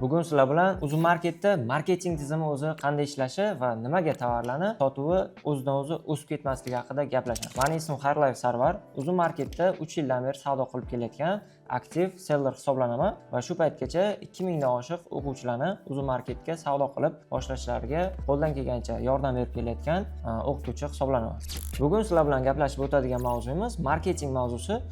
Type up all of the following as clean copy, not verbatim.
Bugun sizlar bilan Uzum Marketda marketing tizimi o'zi qanday ishlashi va nimaga tovarlarni sotuvi o'zidan o'zi o'sib ketmasligi haqida gaplashamiz. Mani ismim Xayrullayev Sarvar. Uzum Marketda 3 yildan beri savdo qilib kelayotgan aktiv seller hisoblanaman va shu paytgacha 2000 dan oshiq o'quvchilarni Uzum Marketga savdo qilib boshlashlariga qo'ldan kelgancha yordam berib kelayotgan o'qituvchi hisoblanaman. Bugun sizlar bilan gaplashib o'tadigan mavzuyimiz marketing mavzusi.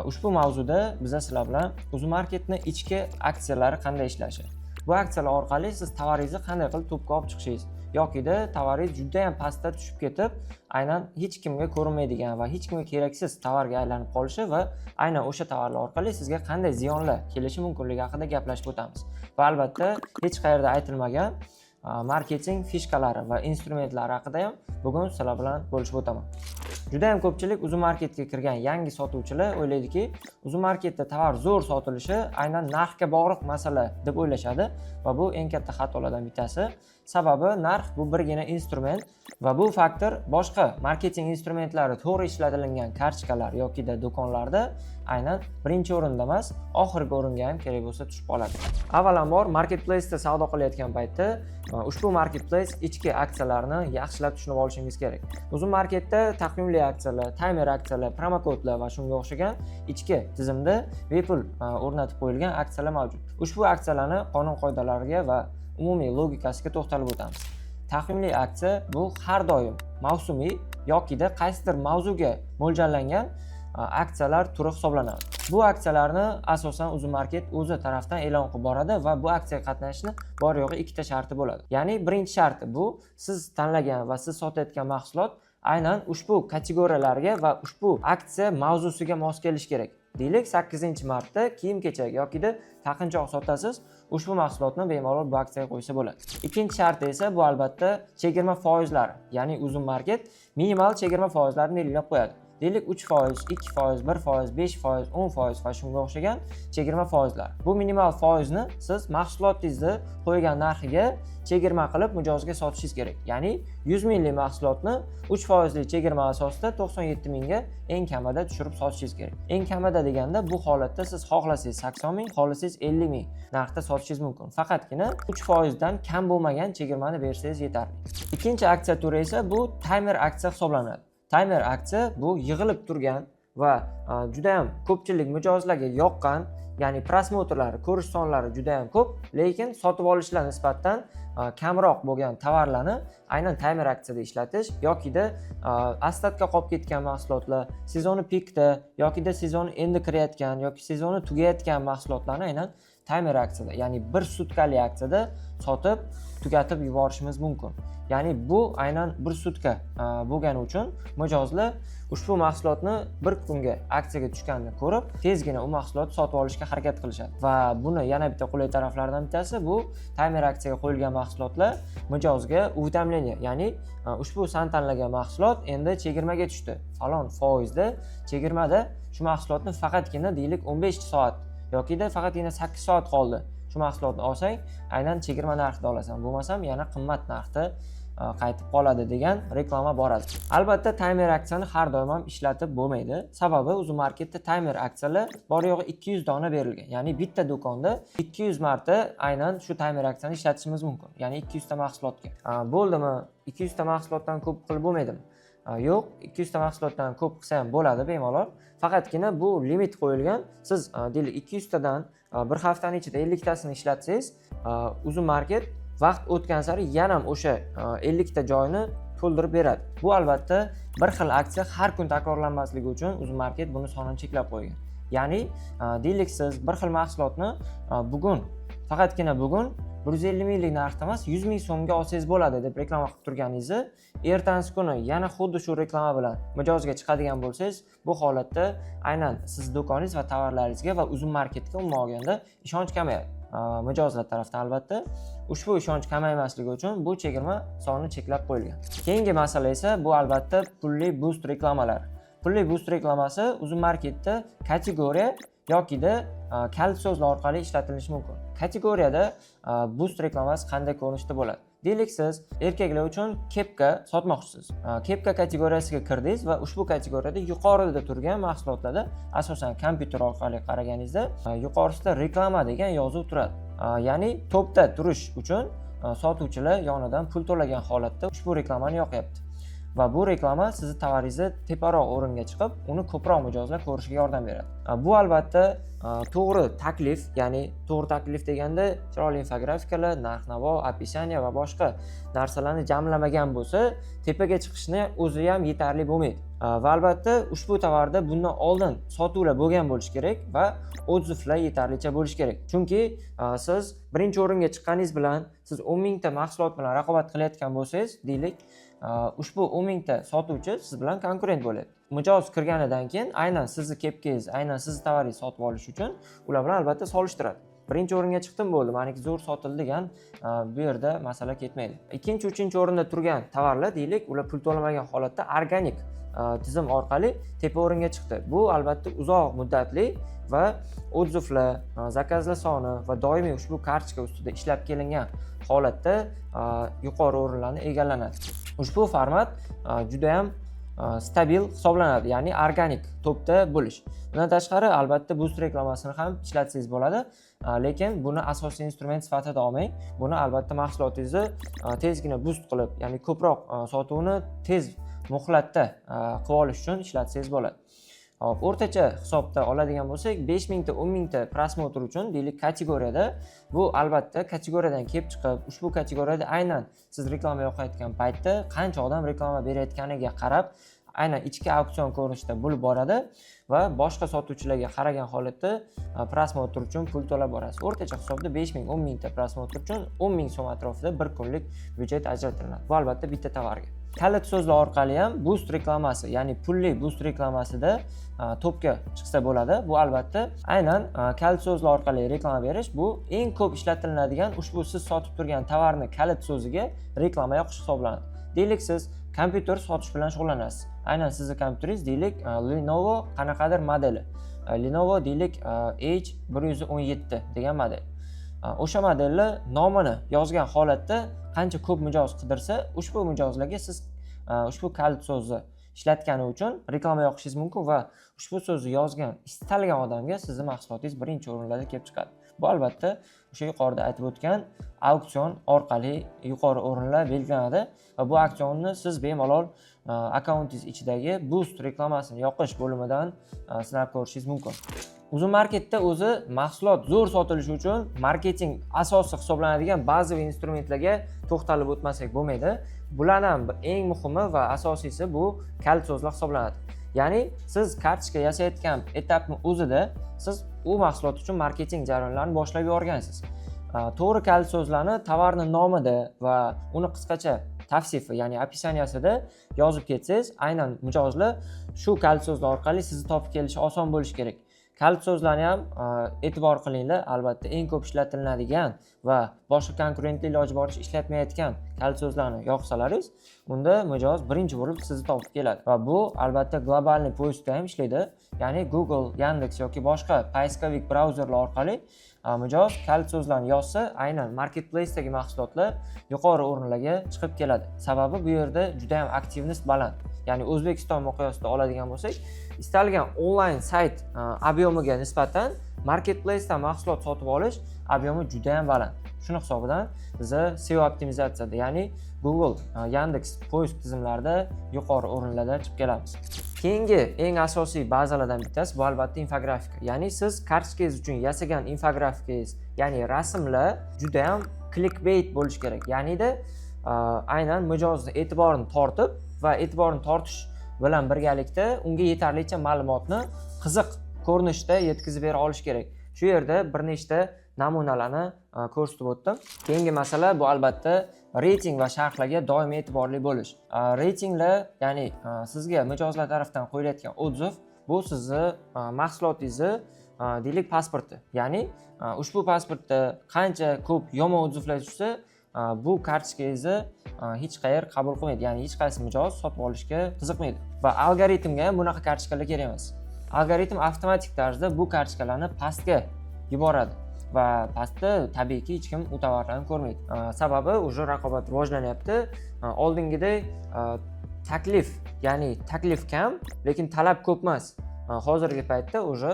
Ushbu mavzuda biza sizlar bilan Uzum Marketni ichki aksiyalari qanday ishlashi, bu aksiyalar orqali siz tovaringizni qanday qilib topga olib chiqishingiz yokida tovaringiz juda yam pastda tushib ketib, aynan hech kimga ko'rinmaydigan va hech kimga keraksiz tovarga aylanib qolishi va aynan o'sha tovarlar orqali sizga qanday ziyonlar kelishi mumkinligi haqida gaplashib o'tamiz. Va albatta, hech qayerda aytilmagan marketing фишка lari va instrumentlari haqida ham bugun sizlar bilan bo'lishib o'taman. Juda ham ko'pchilik Uzum Marketga kirgan yangi sotuvchilar o'ylaydiki, Uzum Marketda tovar zo'r sotilishi aynan narxga bog'liq masala deb o'ylashadi va bu eng katta xatolardan bittasi. Sababi narx bu birgina instrument va bu faktor boshqa marketing instrumentlari to'g'ri ishlatilgan kartochkalar yokida do'konlarda aynan birinchi o'rinda emas, oxirgi o'ringa ham kerak bo'lsa tushib qoladi. Avvalambor, marketplace'da savdo qilayotgan paytda ushbu marketplace ichki aksiyalarni yaxshilab tushunib olishingiz kerak. Uzum Marketda taqvimli aksiyalar, taymer aksiyalar, promokodlar va shunga o'xshagan ichki tizimda bepul o'rnatib qo'yilgan aksiyalar mavjud. Ushbu aksiyalarni qonun qoidalariga va umumiy logikasiga to'xtalib o'tamiz. Taqvimli aksiya bu har doim mavsumiy yokida qaysidir mavzuga mo'ljallangan aksiyalar turi hisoblanadi. Bu aksiyalarni asosan Uzum Market o'zi tarafdan e'lon qilib boradi va bu aksiyaga qatnashishni bor yo'g'i ikkita sharti bo'ladi. Ya'ni birinchi sharti bu siz tanlagan va siz sotayotgan mahsulot aynan ushbu kategoriyalarga va ushbu aksiya mavzusiga mos kelishi kerak. Deylik, 8 martda kiyim kechak yokida taqinchoq sotasiz, ushbu mahsulotni bemalol bu aksiyaga qo'ysa bo'ladi. Ikkinchi sharti esa bu albatta chegirma foizlari, ya'ni Uzum Market minimal chegirma foizlarini belgilab qo'yadi. Deylik, 3%, 2%, 1%, 5%, 10% va shunga o'xshagan chegirma foizlar. Bu minimal foizni siz mahsulotingizni qo'ygan narxiga chegirma qilib mijozga sotishingiz kerak. Ya'ni 100 minglik mahsulotni 3 foizli chegirma asosida 97 mingga eng kamida tushirib sotishingiz kerak. Eng kamida deganda, bu holatda siz xohlasangiz 80 ming, xohlasangiz 50 ming narxda sotishingiz mumkin. Faqatgina 3 foizdan kam bo'lmagan chegirmani bersangiz yetarli. Ikkinchi aksiya turi esa bu taymer aksiya hisoblanadi. Taymer aksiya bu yig'ilib turgan va juda ham ko'pchilik mijozlarga yoqqan, ya'ni просмотр lari, ko'rish sonlari juda ham ko'p, lekin sotib olishlar nisbatan kamroq bo'lgan tovarlarni aynan taymer aksiyada ishlatish yokida остатка qolib ketgan mahsulotlar, sezoni pikda yokida sezoni endi kirayotgan yoki sezoni tugayotgan mahsulotlarni aynan taymer aksiyada, ya'ni bir sutkali aksiyada sotib tugatib yuborishimiz mumkin. Ya'ni bu aynan bir sutka bo'lgani uchun mijozlar ushbu mahsulotni bir kunga aksiyaga tushganini ko'rib, tezgina u mahsulotni sotib olishga harakat qilishadi. Va buni yana bitta qulay taraflaridan bittasi bu taymer aksiyaga qo'yilgan mahsulotlar mijozga уведомление, ya'ni ushbu san tanlagan mahsulot endi chegirmaga tushdi, falon foizda chegirmada, shu mahsulotni faqatgina, deylik, 15 soat yokida faqatgina 8 soat qoldi, shu mahsulotni olsang, aynan chegirma narxida olasan, bo'lmasam yana qimmat narxda qaytib qoladi degan reklama boradi. Albatta, taymer aksiyani har doim ham ishlatib bo'lmaydi. Sababi Uzum Marketda taymer aksiyalar bor yo'g'i 200 dona berilgan. Ya'ni bitta do'konda 200 marta aynan shu taymer aksiyani ishlatishimiz mumkin. Ya'ni 200 ta mahsulotga. Bo'ldimi? 200 ta mahsulotdan ko'p qilib bo'lmaydimi? Yo'q, 200 ta mahsulotdan ko'p qilsa ham bo'ladi bemalol. Faqatgina bu limit qo'yilgan. Siz deylik, 200 tadan bir haftani ichida 50 tasini ishlatsangiz, Uzum Market vaqt o'tgan sari yana ham o'sha 50 ta joyni to'ldirib beradi. Bu albatta bir xil aksiya har kun takrorlanmasligi uchun Uzum Market buni sonini cheklab qo'ygan. Ya'ni deylik, siz bir xil mahsulotni bugun, faqatgina bugun 150 minglik narxda emas, 100 ming so'mga olsangiz bo'ladi deb reklama qilib turganingizni, ertasi kuni yana xuddi shu reklama bilan mijozga chiqadigan bo'lsangiz, bu holatda aynan siz do'koningiz va tovarlaringizga va Uzum Marketga umuman olganda ishonch kamayadi mijozlar tarafdan. Albatta, ushbu ishonch kamaymasligi uchun bu chegirma sonini cheklab qo'yilgan. Keyingi masala esa bu albatta pulli boost reklamalar. Pulli boost reklamasi Uzum Marketda kategoriya yokida kalit so'zlar orqali ishlatilishi mumkin. Kategoriyada boost reklamasi qanday ko'rinishda bo'ladi? Deylik, siz erkaklar uchun kepka sotmoqchisiz. Kepka kategoriyasiga kirdingiz va ushbu kategoriyada yuqorida turgan mahsulotlarda, asosan kompyuter orqali qaraganingizda, yuqorisida reklama degan yozuv turadi. Ya'ni topda turish uchun sotuvchilar yonidan pul to'lagan holatda ushbu reklamani yoqyapti va bu reklama sizni tovaringizni teparoq o'ringa chiqib, uni ko'proq mijozlar ko'rishiga yordam beradi. Bu albatta to'g'ri taklif, ya'ni to'g'ri taklif deganda chiroyli infografikalar, narx navo, описание va boshqa narsalarni jamlamagan bo'lsa, tepaga chiqishni o'zi ham yetarli bo'lmaydi. Va albatta ushbu tovarda bundan oldin sotuvlar bo'lgan bo'lishi kerak va отзыв lar yetarlicha bo'lishi kerak, chunki siz birinchi o'ringa chiqqaningiz bilan siz 10 000 ta mahsulot bilan raqobat qilayotgan bo'lsangiz, deylik, ushbu 10 000 ta sotuvchi siz bilan konkurent bo'lyapti. Mijoz kirganidan keyin aynan sizni kepkangiz, aynan sizni tovaringizni sotib olish uchun ular bilan albatta solishtiradi. Birinchi o'ringa chiqdim, bo'ldi, maniki zo'r sotildi degan bu yerda masala ketmaydi. Ikkinchi, uchinchi o'rinda turgan tovarlar, deylik, ular pul to'lamagan holatda organik tizim orqali tepa o'ringa chiqdi. Bu albatta uzoq muddatli va отзыв lar, заказ lar soni va doimiy ushbu kartochka ustida ishlab kelingan holatda yuqori o'rinlarni egallanadi. Ushbu format judayam stabil hisoblanadi, ya'ni organik topda bo'lish. Bundan tashqari, albatta, boost reklamasini ham ishlatsangiz bo'ladi, lekin buni asosiy instrument sifatida olmang. Buni albatta mahsulotingizni tezgina boost qilib, ya'ni ko'proq sotuvni tez muhlatda qilib olish uchun ishlatsangiz bo'ladi. Hop, o'rtacha hisobda oladigan bo'lsak, 5000 ta, 10 000 ta просмотр uchun, deylik, kategoriyada, bu albatta kategoriyadan kelib chiqib, ushbu kategoriyada aynan siz reklama yoqayotgan paytda qancha odam reklama berayotganiga qarab, aynan ichki auksion ko'rinishida bo'lib boradi va boshqa sotuvchilarga qaragan holatda просмотр uchun pul to'lab borasiz. O'rtacha hisobda 5000, 10 000 ta просмотр uchun 10 000 so'm atrofida bir kunlik byudjet ajratiladi. Bu albatta bitta tovarga. Kalit so'zlar orqali ham boost reklamasi, ya'ni pulli boost reklamasida topga chiqsa bo'ladi. Bu albatta aynan kalit so'zlar orqali reklama berish, bu eng ko'p ishlatiladigan ushbu siz sotib turgan tovarni kalit so'ziga reklama yoqish hisoblanadi. Deylik, siz kompyuter sotish bilan shug'ullanasiz. Aynan sizni kompyuteringiz, deylik, Lenovo qanaqadir modeli, Lenovo, deylik, H117 degan model. O'sha modelni nomini yozgan holatda qancha ko'p mijoz qidirsa, ushbu mijozlarga siz ushbu kalit so'zni ishlatgani uchun reklama yoqishingiz mumkin va ushbu so'zni yozgan istalgan odamga sizni mahsulotingiz birinchi o'rinlarda kelib chiqadi. Bu albatta o'sha yuqorida aytib o'tgan auksion orqali yuqori o'rinlar belgilanadi va bu auksionni siz bemalol akkauntingiz ichidagi boost reklamasini yoqish bo'limidan sinab ko'rishingiz mumkin. Uzum Marketda o'zi mahsulot zo'r sotilishi uchun marketing asosi hisoblanadigan bazaviy instrumentlarga to'xtalib o'tmasak bo'lmaydi. Bulardan eng muhimi va asosiysi bu kalit so'zlar hisoblanadi. Ya'ni siz kartochka yasayotgan etapni o'zida siz u mahsulot uchun marketing jarayonlarini boshlab yuborgansiz. To'g'ri kalit so'zlarni tovarni nomida va uni qisqacha tavsifi, ya'ni описания sida yozib ketsangiz, aynan mijozlar shu kalit so'zlar orqali sizni topib kelishi oson bo'lishi kerak. Kalit so'zlarni ham e'tibor qilinglar. Albatta eng ko'p ishlatiladigan va boshqa konkurentlar iloji boricha ishlatmayotgan kalit so'zlarni yoqsalaringiz, unda mijoz birinchi bo'lib sizni topib keladi va bu albatta глобальный поиск da ham ishlaydi, ya'ni Google, Yandex yoki boshqa поисковик brauzerlar orqali mijoz kalit so'zlarni yozsa, aynan marketplace'dagi mahsulotlar yuqori o'rinlarga chiqib keladi. Sababi bu yerda juda ham активность baland, ya'ni O'zbekiston miqyosida oladigan bo'lsak, istalgan onlayn sayt объем iga nisbatan marketplace'dan mahsulot sotib olish объем i juda ham baland. Shuni hisobidan biza SEO optimizatsiyada, ya'ni Google, Yandex поиск tizimlarida yuqori o'rinlarda chiqib kelamiz. Keyingi eng asosiy bazalardan bittasi bu albatta infografika, ya'ni siz kartochkangiz uchun yasagan infografikangiz, ya'ni rasmlar juda ham clickbait bo'lishi kerak, ya'nida aynan mijozni e'tiborini tortib va e'tiborini tortish bilan birgalikda unga yetarlicha ma'lumotni qiziq ko'rinishda yetkazib bera olish kerak. Shu yerda bir nechta namunalarni ko'rsatib o'tdim. Keyingi masala bu albatta reyting va sharhlarga doim e'tiborli bo'lish. Reytinglar, ya'ni sizga mijozlar tarafdan qo'yilayotgan отзыв, bu sizni mahsulotingizni deylik, pasporti, ya'ni ushbu pasportda qancha ko'p yomon отзыв lar tushsa, bu kartochkangizni hech qayer qabul qilmaydi, ya'ni hech qaysi mijoz sotib olishga qiziqmaydi va algoritmga ham bunaqa kartochkalar kerak emas. Algoritm avtomatik tarzda bu kartochkalarni pastga yuboradi va pastda tabiiyki hech kim u tovarlarni ko'rmaydi. Sababi уже raqobat rivojlanyapti. Oldingidek taklif, ya'ni taklif kam, lekin talab ko'p emas. Hozirgi paytda уже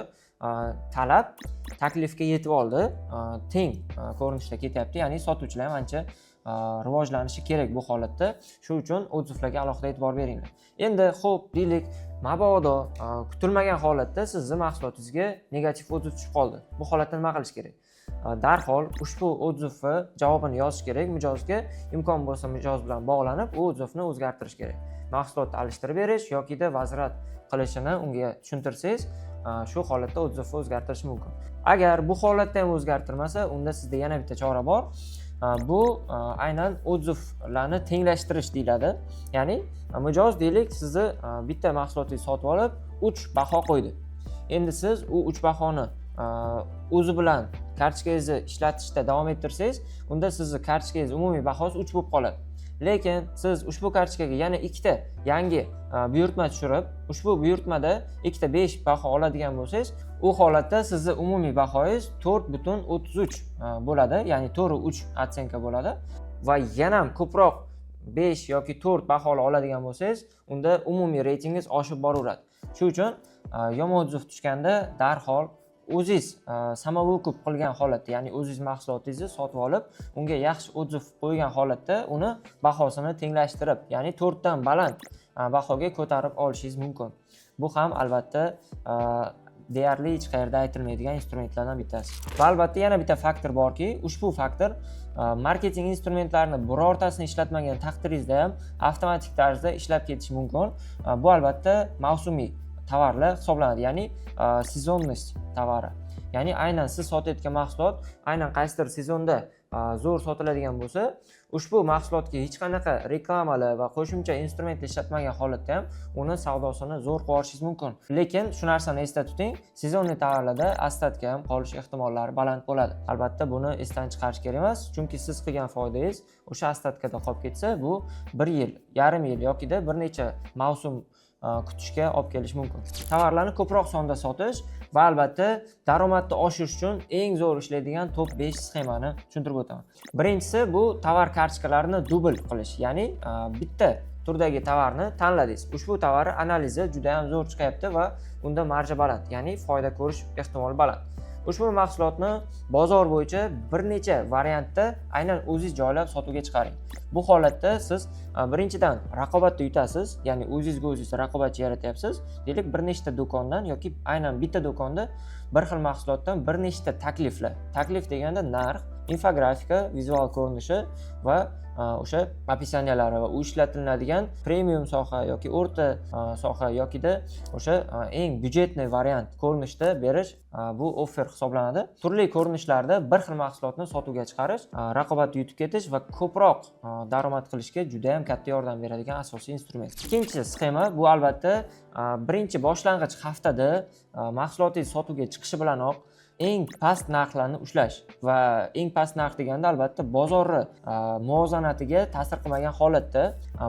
Talab taklifga yetib oldi, teng ko'rinishda ketyapti, ya'ni sotuvchilar ham ancha rivojlanishi kerak bu holatda. Shu uchun отзыв larga alohida e'tibor beringlar. Endi ho'p, deylik, mabodo kutilmagan holatda sizni mahsulotingizga negativ отзыв tushib qoldi. Bu holatda nima qilish kerak? Darhol ushbu отзыв ni javobini yozish kerak mijozga. Imkon bo'lsa, mijoz bilan bog'lanib, u отзыв ni o'zgartirish kerak, mahsulotni alishtirib berish yokida возврат qilishini unga tushuntirsangiz, shu holatda отзыв ni o'zgartirish mumkin. Agar bu holatda ham o'zgartirmasa, unda sizda yana bitta chora bor. Bu aynan отзыв larni tenglashtirish deyiladi. Ya'ni mijoz, deylik, sizni bitta mahsulotingizni sotib olib, 3 baho qo'ydi. Endi siz u 3 bahoni o'zi bilan kartochkangizni ishlatishda davom ettirsangiz, unda sizni kartochkangiz umumiy bahosi 3 bo'lib qoladi. Lekin siz ushbu kartochkaga yana ikkita yangi buyurtma tushirib, ushbu buyurtmada ikkita 5 baho oladigan bo'lsangiz, u holatda sizni umumiy bahoyingiz 4,33 bo'ladi, ya'ni 4,3 оценка bo'ladi. Va yana ham ko'proq 5 yoki 4 baholi oladigan bo'lsangiz, unda umumiy reytingingiz oshib boraveradi. Shu uchun yomon отзыв tushganda darhol o'zingiz самовыкуп qilgan holatda, ya'ni o'zingiz mahsulotingizni sotib olib, unga yaxshi отзыв qo'ygan holatda uni bahosini tenglashtirib, ya'ni 4dan baland bahoga ko'tarib olishingiz mumkin. Bu ham albatta deyarli hech qayerda aytilmaydigan instrumentlardan bittasi. Va albatta yana bitta faktor borki, ushbu faktor marketing instrumentlarini birortasini ishlatmagan taqdiringizda ham avtomatik tarzda ishlab ketishi mumkin. Bu albatta mavsumiy tovarlar hisoblanadi, ya'ni сезонность tovari. Ya'ni aynan siz sotayotgan mahsulot aynan qaysidir sezonda zo'r sotiladigan bo'lsa, ushbu mahsulotga hech qanaqa reklamalar va qo'shimcha instrumentlar ishlatmagan holatda ham uni savdosini zo'r qilib yuborishingiz mumkin. Lekin shu narsani esda tuting, сезонный tovarlarda остатка ham qolish ehtimollari baland bo'ladi. Albatta buni esdan chiqarish kerak emas, chunki siz qilgan foydangiz o'sha остатка da qolib ketsa, bu bir yil, yarim yil yokida bir necha mavsum kutishga olib kelishi mumkin. Tovarlarni ko'proq sonda sotish va albatta daromadni oshirish uchun eng zo'r ishlaydigan top 5 sxemani tushuntirib o'taman. Birinchisi bu tovar kartochkalarini dubl qilish, ya'ni bitta turdagi tovarni tanladingiz. Ushbu tovarni analizi juda ham zo'r chiqyapti va unda marja baland, ya'ni foyda ko'rish ehtimoli baland. Ushbu mahsulotni bozor bo'yicha bir necha variantda aynan o'zingiz joylab sotuvga chiqaring. Bu holatda siz birinchidan raqobatda yutasiz, ya'ni o'zingizga o'zingiz raqobatchi yaratyapsiz. Deylik, bir nechta do'kondan yoki aynan bitta do'konda bir xil mahsulotdan bir nechta takliflar. Taklif deganda narx, infografika, vizual ko'rinishi va o'sha описания lari va u ishlatiladigan premium soha yoki o'rta soha yokida o'sha eng бюджетный variant ko'rinishda berish, bu offer hisoblanadi. Turli ko'rinishlarda bir xil mahsulotni sotuvga chiqarish raqobatni yutib ketish va ko'proq daromad qilishga juda ham katta yordam beradigan asosiy instrument. Ikkinchi sxema bu albatta birinchi boshlang'ich haftada mahsulotingiz sotuvga chiqishi bilanoq eng past narxlarni ushlash. Va eng past narx deganda albatta bozorni muvozanatiga ta'sir qilmagan holatda,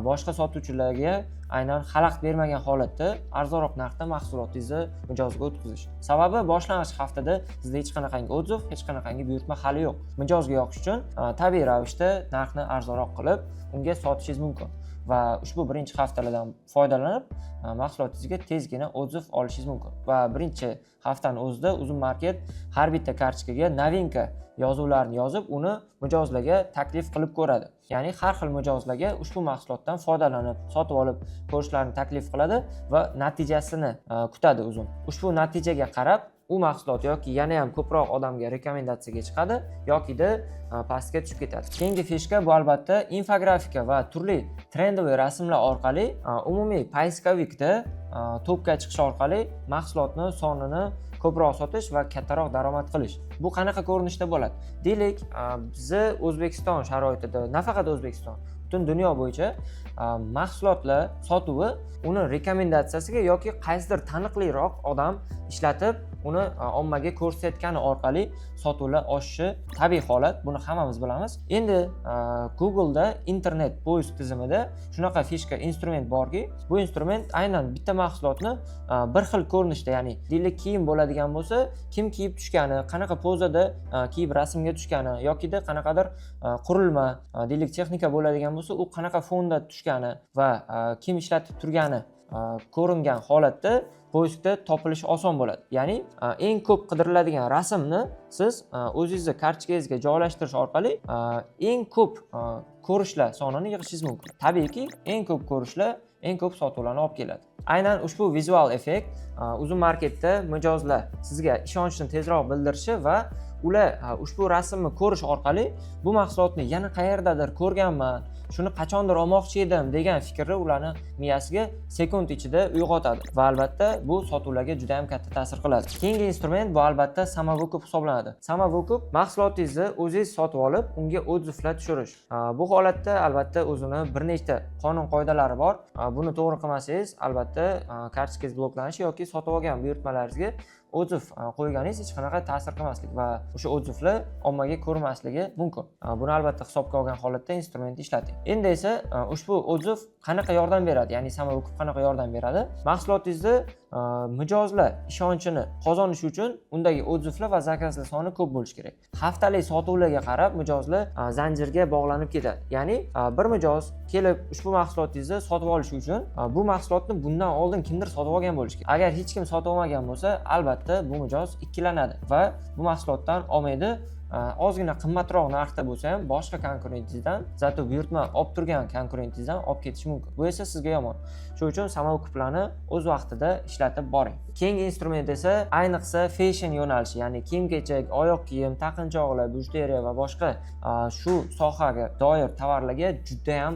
boshqa sotuvchilarga aynan xalaqit bermagan holatda arzonroq narxda mahsulotingizni mijozga o'tkazish. Sababi boshlang'ich haftada sizda hech qanaqangi отзыв, hech qanaqangi buyurtma hali yo'q. Mijozga yoqish uchun tabiiy ravishda narxni arzonroq qilib unga sotishingiz mumkin va ushbu birinchi haftalardan foydalanib mahsulotingizga tezgina отзыв olishingiz mumkin. Va birinchi haftani o'zida Uzum Market har bitta kartochkaga новинка yozuvlarini yozib, uni mijozlarga taklif qilib ko'radi, ya'ni har xil mijozlarga ushbu mahsulotdan foydalanib, sotib olib ko'rishlarini taklif qiladi va natijasini kutadi Uzum. Ushbu natijaga qarab u mahsulot yoki yana ham ko'proq odamga rekomendatsiyaga chiqadi yokida pastga tushib ketadi. Keyingi фишка bu albatta infografika va turli трендовый rasmlar orqali umumiy поисковик da topga chiqish orqali mahsulotni sonini ko'proq sotish va kattaroq daromad qilish. Bu qanaqa ko'rinishda bo'ladi? Deylik, bizni O'zbekiston sharoitida, nafaqat O'zbekiston, butun dunyo bo'yicha mahsulotlar sotuvi uni rekomendatsiyasiga yoki qaysidir taniqliroq odam ishlatib, uni ommaga ko'rsatgani orqali sotuvlar oshishi tabiiy holat, buni hammamiz bilamiz. Endi Google'da internet поиск tizimida shunaqa фишка, instrument borki, bu instrument aynan bitta mahsulotni bir xil ko'rinishda, ya'ni deylik, kiyim bo'ladigan bo'lsa, kim kiyib tushgani, qanaqa pozada kiyib rasmga tushgani yokida qanaqadir qurilma, deylik, texnika bo'ladigan bo'lsa. bo'lsa, u qanaqa fonda tushgani va kim ishlatib turgani ko'ringan holatda поиск da topilishi oson bo'ladi. Ya'ni eng ko'p qidiriladigan rasmni siz o'zingizni kartochkangizga joylashtirish orqali eng ko'p ko'rishlar sonini yig'ishingiz mumkin. Tabiiyki, eng ko'p ko'rishlar eng ko'p sotuvlarni olib keladi. Aynan ushbu vizual effekt Uzum Marketda mijozlar sizga ishonchni tezroq bildirishi va ular ushbu rasmni ko'rish orqali "Bu mahsulotni yana qayerdadir ko'rganman, shuni qachondir olmoqchi edim" degan fikrni ularni miyasiga sekund ichida uyg'otadi va albatta bu sotuvlarga juda ham katta ta'sir qiladi. Keyingi instrument bu albatta самовыкуп hisoblanadi. Самовыкуп — mahsulotingizni o'zingiz sotib olib, unga отзыв lar tushirish. Bu holatda albatta o'zini bir nechta qonun qoidalari bor. Buni to'g'ri qilmasangiz, albatta kartochkangiz bloklanishi yoki sotib olgan buyurtmalaringizga отзыв qo'yganingiz hech qanaqa ta'sir qilmaslik va o'sha отзыв lar ommaga ko'rinmasligi mumkin. Buni albatta hisobga olgan holatda instrumentni ishlating. Endi esa ushbu отзыв qanaqa yordam beradi, ya'ni самовыкуп qanaqa yordam beradi? Mahsulotingizni mijozlar ishonchini qozonish uchun undagi отзыв lar va заказ lar soni ko'p bo'lishi kerak. Haftalik sotuvlarga qarab mijozlar zanjirga bog'lanib ketadi. Ya'ni bir mijoz kelib ushbu mahsulotingizni sotib olishi uchun bu mahsulotni bundan oldin kimdir sotib olgan bo'lishi kerak. Agar hech kim sotib olmagan bo'lsa, albatta bu mijoz ikkilanadi va bu mahsulotdan olmaydi. Ozgina qimmatroq narxda bo'lsa ham boshqa konkurentingizdan, зато buyurtma olib turgan konkurentingizdan olib ketishi mumkin. Bu esa sizga yomon. Shuning uchun самовыкуп larni o'z vaqtida ishlatib boring. Keyingi instrument esa ayniqsa fashion yo'nalishi, ya'ni kiyim kechak, oyoq kiyim, taqinchoqlar, bijuteriya va boshqa shu sohaga doir tovarlarga judayam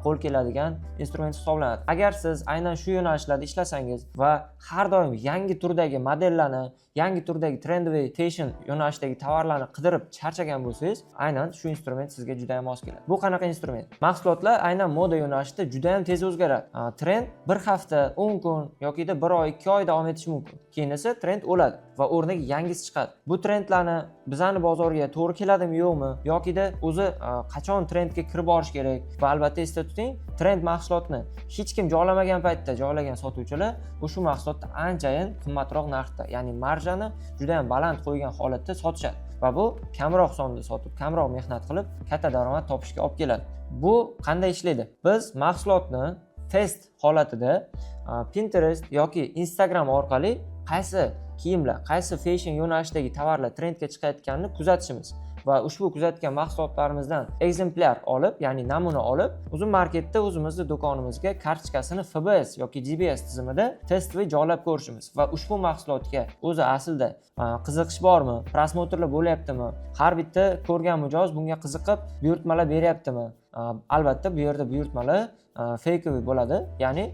qo'l keladigan instrument hisoblanadi. Agar siz aynan shu yo'nalishlarda ishlasangiz va har doim yangi turdagi modellarni, yangi turdagi трендовый fashion yo'nalishdagi tovarlarni qidirib charchagan bo'lsangiz, aynan shu instrument sizga juda ham mos keladi. Bu qanaqa instrument? Mahsulotlar aynan moda yo'nalishida juda ham tez o'zgaradi. Trend bir hafta, 10 kun yokida bir oy, 2 oy davom etishi mumkin. Keyin esa trend o'ladi va o'rniga yangisi chiqadi. Bu trendlarni bizani bozorga to'g'ri keladimi, yo'qmi, yokida o'zi qachon trendga kirib borish kerak? Va albatta esda tuting, trend mahsulotni hech kim joylamagan paytda joylagan sotuvchilar shu mahsulotni anchayin qimmatroq narxda, ya'ni marjani juda ham baland qo'ygan holatda sotishadi va bu kamroq sonda sotib, kamroq mehnat qilib, katta daromad topishga olib keladi. Bu qanday ishlaydi? Biz mahsulotni test holatida Pinterest yoki Instagram orqali qaysi kiyimlar, qaysi fashion yo'nalishdagi tovarlar trendga chiqayotganini kuzatishimiz va ushbu kuzatgan mahsulotlarimizdan ekzemplyar olib, ya'ni namuna olib, Uzum Marketda o'zimizni do'konimizga kartochkasini FBS yoki DBS tizimida тестовый joylab ko'rishimiz va ushbu mahsulotga o'zi aslida qiziqish bormi, просмотр lar bo'lyaptimi, har bitta ko'rgan mijoz bunga qiziqib buyurtmalar beryaptimi? Albatta bu yerda buyurtmalar фейковый bo'ladi, ya'ni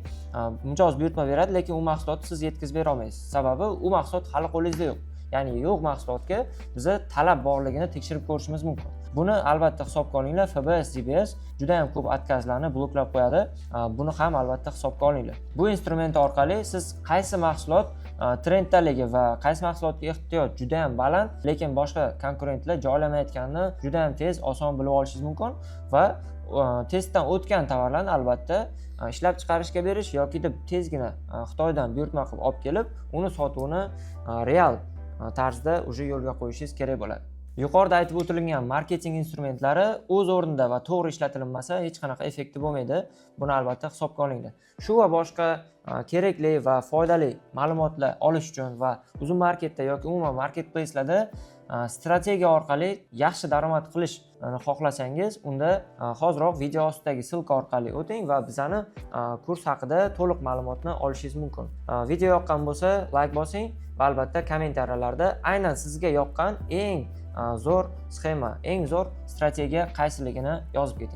mijoz buyurtma beradi, lekin u mahsulotni siz yetkazib bera olmaysiz, sababi u mahsulot hali qo'lingizda yo'q. Ya'ni yo'q mahsulotga biza talab borligini tekshirib ko'rishimiz mumkin. Buni albatta hisobga olinglar. FBS, DBS juda yam ko'p отказ larni bloklab qo'yadi. Buni ham albatta hisobga olinglar. Bu instrument orqali siz qaysi mahsulot trenddaligi va qaysi mahsulotga ehtiyoj juda yam baland, lekin boshqa konkurentlar joylamayotganini juda yam tez, oson bilib olishingiz mumkin va testdan o'tgan tovarlarni albatta ishlab chiqarishga berish yokida tezgina Xitoydan buyurtma qilib olib kelib, uni sotuvini real tarzda уже yo'lga qo'yishingiz kerak bo'ladi. Yuqorida aytib o'tilgan marketing instrumentlari o'z o'rnida va to'g'ri ishlatilmasa, hech qanaqa effekti bo'lmaydi. Buni albatta hisobga olinglar. Shu va boshqa kerakli va foydali ma'lumotlar olish uchun va Uzum Marketda yoki umuman marketplacelarda strategiya orqali yaxshi daromad qilish xohlasangiz, unda hoziroq video ostidagi ссылка orqali o'ting va bizani kurs haqida to'liq ma'lumotni olishingiz mumkin. Video yoqqan bo'lsa, layk bosing va albatta kommentariyalarda aynan sizga yoqqan eng zo'r sxema, eng zo'r strategiya qaysiligini yozib keting.